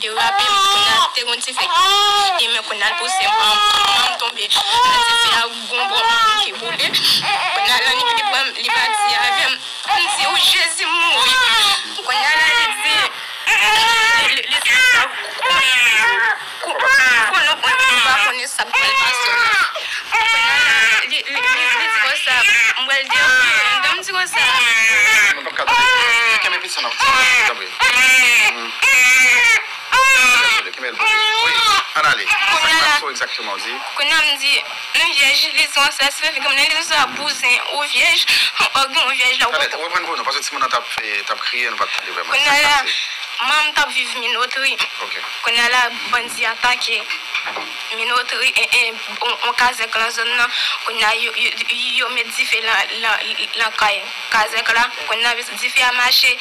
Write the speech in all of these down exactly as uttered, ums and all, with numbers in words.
derape m, kounye a te gon dife ki, ki men kounye a l pouse m, m tonbe nan dife a, gon bò manm ki boule. Kounye a l annik li pran, li pati avè m. M di, "O Jezi, m mouri." Kounye a la, li di, li, li, li di sa, "Kon, kon, kon nou, nou pa konnen sa k pral pase w la." Kounye a la, li, li, li, li di konsa, "M pral derape." Lè m di konsa, Mwen p ap ka tande. Kenbe piti non, ti tanpri. Kenbe l, kenbe l, kenbe l. Wi, ann ale. Sa k pase w egzakteman, w di? Kounye a m di, "M vyèj." Li di konsa, "Se fi, kounye a li di konsa, bouzen, ou vyèj, ou gen yon vyèj la, ou Talè, poko." Reprann pou nou, paske timoun nan t ap, eh, t ap kriye, nou pa t tande vrèman. Kounye a la, manman m t ap viv Minotri. Ok. Kounye a la, bandi atake Minotri, e, e, yon, yon kazèk lan zòn nan. Kounye a, yo, yo, yo, yo met dife lan, lan, lan kay kazèk la. Kounye a, dife a mache,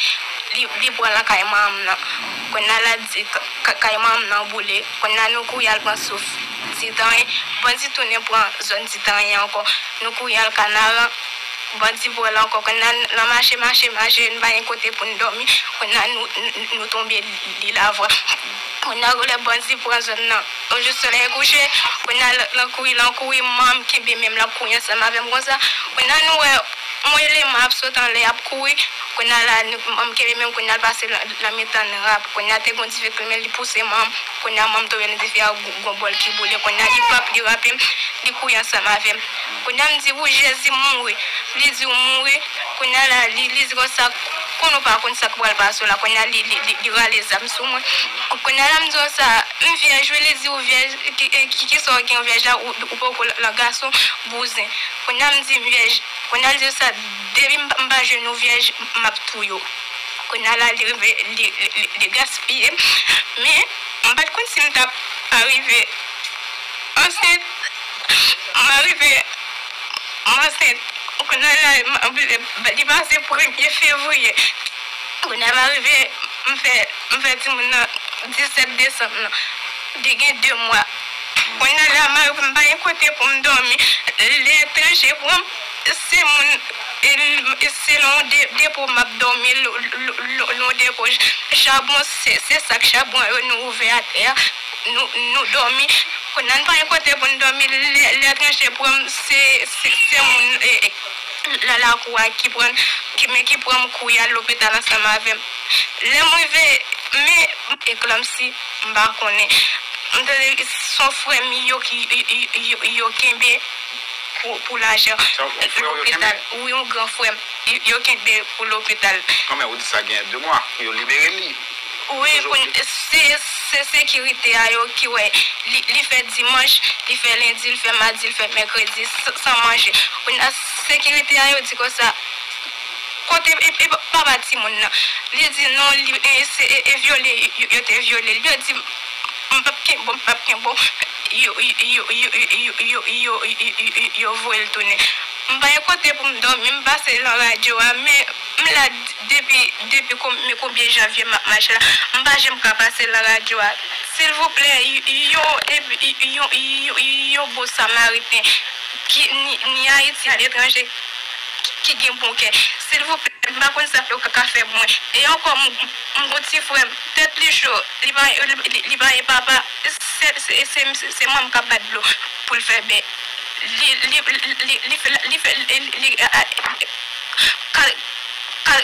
li, li pran lan kay manman m nan. Kounye a la, di, k-, k-, kay manman m nan boule. Kounye a, nou kouri al pran souf Titanyen. Bandi tounen pran zòn Titanyen ankò. Nou kouri al Kanaran. Bandi pran l ankò. Kounye a, nan mache, mache, mache, nou pa gen kote pou n dòmi. Kounye a, nou, nou, nou tonbe Lilavwa. Kounye a, lè bandi pran zòn nan, yon jou solèy kouche, kounye a, l, l ap kouri, l ap kouri, manman m kenbe men m, l ap kouri ansanm avè m konsa. Kounye a, nou wè yon eleman ap sot anlè, ap kouri. Kounye a la, nou, manman m kenbe men m, kounye a, l pase nan, nan mitan rap. Kounye a, te gon dife k limen, li pouse manman m. Kounye a, manman m tonbe nan dife a, gon, gon bòl ki boule. Kounye a, li pran, li rape m, li kouri ansanm avè m. Kounye a, m di, "Wi, Jezi, m mouri." Li di, "Ou mouri?" Kounye a la, li, li di konsa, "Kon nou pa konn sa k pral pase w la." Kounye a, li, li, li, li rale zam sou mwen. Kounye a la, m di konsa, "M vyèj, wi." Li di, "Ou vyèj? Ki, ki, ki sa w gen, ou vyèj la, ou, ou poko lan gason, bouzen." Kounye a, m di, "M vyèj." Kounye a, li di konsa, "Depi m pa, m pa jwenn ou vyèj, m ap touye w." Kounye a la, li rive, li, li, li, li gaspiye m. Men, m pa t konn si m t ap arive ansent. M arive, m ansent. Kounye a la, m, m, li pase premye fevriye. Kounye a, m arive, m fè, m fè timoun nan disèt desanm nan. Li gen de mwa. Kounye a la, m arive, m pa gen kote pou m dòmi. Lè etranje pran m, se moun, e, e se lan de, depo m ap dòmi, lo, lo, lo, lan depo chabon, se, se sak chabon yo nou ouvè atè a, nou, nou dòmi. Kounye a, n pa gen kote pou n dòmi. Lè, lè etranje pran m, se, se, se moun, e, e, lan lakou a ki pran, ki, men ki pran m kouri al lopital ansanm avè m. Lè m rive, men eklanmsi, m pa konnen. M tande se yon frè m yo ki, yo, yo, yo, yo kenbe pou, pou lajan. Se yon frè w yo kenbe? Lopital. Wi, yon gran frè m. Yo, yo kenbe pou lopital. Kanmenm, ou di sa gen de mwa, yo libere li. Wi, toujou kounye, se, se sekirite a yo ki wè. Li, li fè dimanch, li fè lendi, li fè madi, li fè mèkredi, san, san manje. Kounye a, sekirite a yo di konsa, kote e, e papa timoun nan? Li di non, li, e, se, e, e vyole, yo, yo te vyole l. Yo di, "M p ap kenbe w, m p ap kenbe w." Yo, yo, yo voye l tounen. M pa gen kote pou m dòmi, m pase lan radyo a, men m la depi, depi kon-, men konbyen janvye m ap mache la. M pa janm ka pase lan radyo a. Silvouplè, yon, yon, yon, yon bon samariten ki ni, ni Ayiti, aletranje, ki, ki gen bon kè. Silvouplè, m pa konn sa yo ka, ka fè pou mwen. E ankò, m, m gon ti frè m, tèt li cho, li pa, li, li, li pa gen papa. Se, se, se, se, se manman m k ap bat dlo pou l fè bèy. Li, li, li, li, li fè, li fè, li, li, a, a, ka, ka,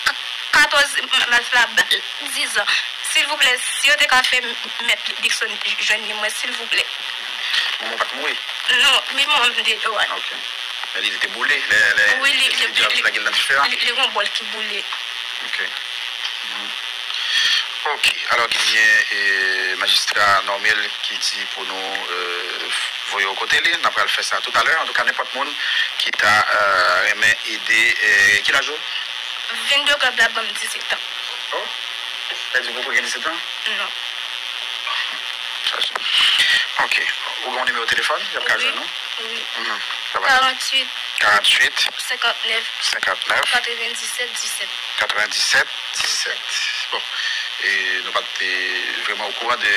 ka, katòz, m, m, m, dizan. Silvouplè, si yo te ka fè mèt Dickson jwenn li mwen, silvouplè. Manman w pa t mouri? Non, men manman m te deyò a. Ok. Men li, li te boule lè, lè, wi, li, lè li, yo lage l nan dife a? Li, li gon bòl ki boule. Ok. Mhm. Ok. Alò, genyen, eh, majistra Normil ki di pou nou, eh, voye w kote li. N ap pral fè sa toutalè. Antouka, nenpòt moun ki ta euh, renmen ede, euh, ki laj ou? Vennde, klèb la ban m diset an. Oh, sa di w poko gen diset an? Non. Chache. Ok. Ou gen yon nimewo telefòn? Y ap ka jwenn ou? Wi. Mhm. Sa va. Karanntuit. Karanntuit. Senkantnèf. Senkantnèf. Katrevendisèt disèt. Katrevendisèt disèt. Bon. E nou pa t te vrèman okouran de,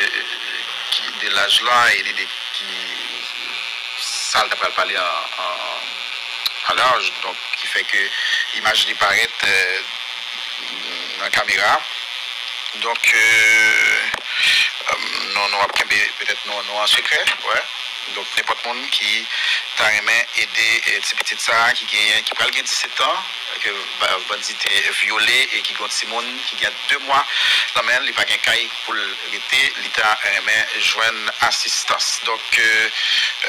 ki, de laj la e de, de ki sa l ta pral pale an, an, an laj. Donk, ki fè ke imaj li parèt euh, nan kamera. Donk, euh, euh, nou, nou ap kenbe petèt non, non an sekrè, wè. Donk, nenpòt moun ki ta renmen ede eh, ti pitit sa a ki genyen, ki pral gen diset an, ke ba- bandi te vyole e ki gen yon timoun ki gen de mwa nan men l, li pa gen kay pou l rete, li ta renmen jwenn asistans. Donk, euh,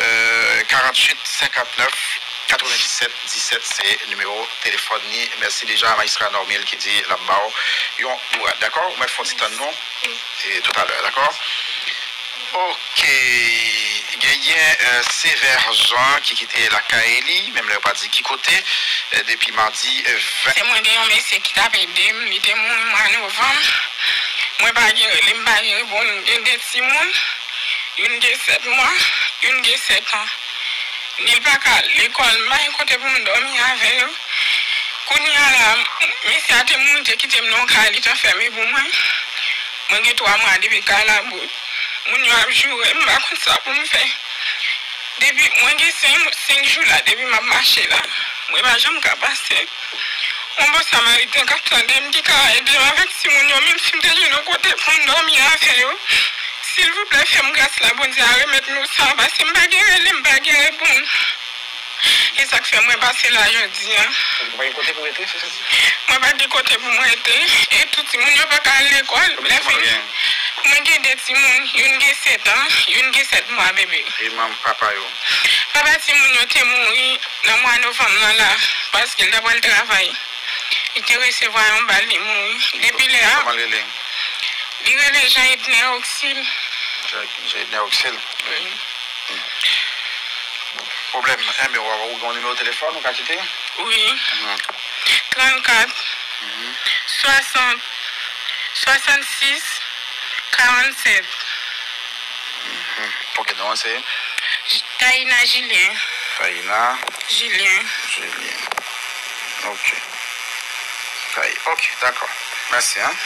euh, karanntuit senkantnèf katrevendisèt disèt se nimewo telefòn li. Mèsi deja a Majistra Normil ki di l ap ba w yon bourad. Dakò? Ou mèt fè yon ti tann nou e toutalè, dakò? Ok. Genyen euh, Sevè Jean ki kite lakay li, menm lè yo pa di ki kote, euh, depi madi euh, ven. Se mwen gen yon mesye ki t ap ede m, li te mouri mwa novanm. Mwen pa gen rele, m pa gen reponn, m gen de timoun. Youn gen sèt mwa, youn gen sèt an. Ni l pa ka al lekòl, m pa gen kote pou m dòmi avè yo. Kounye a la, mesye a te mouri, te kite m nan yon kay, li t anfème pou mwen. Mwen gen twa mwa depi kay la bout. Moun yo ap joure m, m pa konn sa pou m fè. Depi, mwen gen senk, senk jou la, depi m ap mache la. Mwen pa janm ka pase. Yon bon samariten k ap tande m, ki ka ede m avèk timoun yo, menm si m te jwenn yon kote pou m dòmi avè yo. Silvouplè, fè m gras la, Bondye a remèt nou sa, paske m pa gen rele, m pa gen reponn. E sa k fè mwen pase la jodi a. Ou pa gen kote pou rete, se sa? Mwen pa gen kote pou mwen rete. E tout timoun yo pa ka al lekòl. Lè fini, mwen gen de timoun, youn gen sèt an, youn gen sèt mwa bebe. E manm papa yo? Papa timoun yo te mouri nan mwa novanm nan la, paske l t ap al travay. Li te resevwa yon bal, li mouri. Depi lè a, kòman l rele? Li rele Jean Edner Oxil. Jean Edner Oxil? Wi. Pwoblèm, enben, ou gen yon nimewo telefòn ou ka kite? Wi. Trannkat, swasant, swasannsis, karannsèt. Ok, non, se? Taina Julien. Taina? Julien. Julien. Ok. Tay, ok, dakò. Mèsi, hein.